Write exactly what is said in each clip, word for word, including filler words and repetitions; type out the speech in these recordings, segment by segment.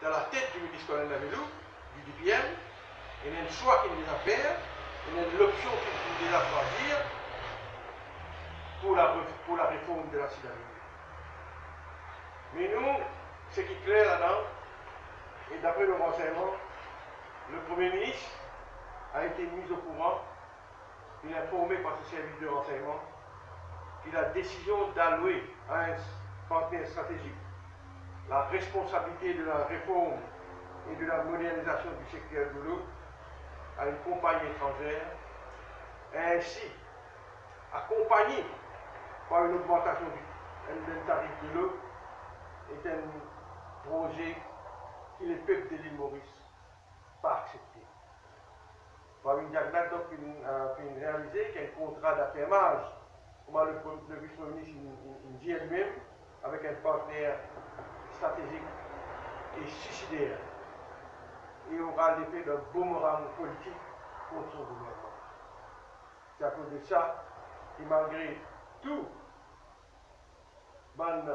dan latet di minis Corneille Laveloux, di D P M, ena enn swa ki li deza fer, ena enn lopsion ki li deza swazir pou la re-, pou la reform de la C W. Me nou, seki kler ladan, e dapre nou ransegnman, le Premie Minis a ete miz okouran, li informe par se servis de ransegnman ki la desizion daloue a enn partner stratezik la responsabilite de la reform e de la modernizasion di sekter de lo a enn konpagni etranzer, ensi akonpagne par enn ogmantasion di, enn, enn tarif de lo, est enn proze ki lepep de lil Moris pa aksepte. Pravin Jacknac, donk, finn, euh, finn realize ki enn kontra d'affermage, kouma le pre-, le vis-premie minis inn, inn, inn dir limem, avek enn partner stratezik e suisider, e aura lefe dan boomerang politik kont son gouvernman. Se akoz de sa ki, malgre tou bann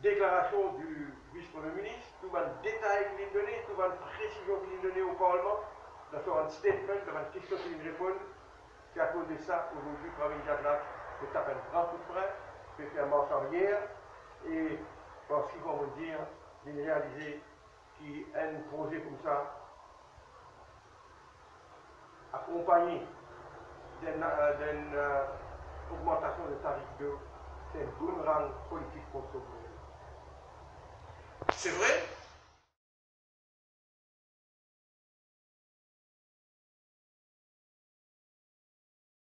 deklarasion di vis-premie minis, tou bann detay ki linn done, tou bann presizion ki linn done o Parlman, dan so bann statement, dan bann kestion ki linn reponn, se akoz de sa, azordi, Pravin Jacknac pe tap enn gran kout frin, pe fer mars aryer, e parski, kouma mo dir, linn realize ki enn proze koumsa, akonpagne d'enn, euh, d'enn, euh, ogmantasion de tarif de lo, se enn boomerang politik kont so gouvernman. Se vre,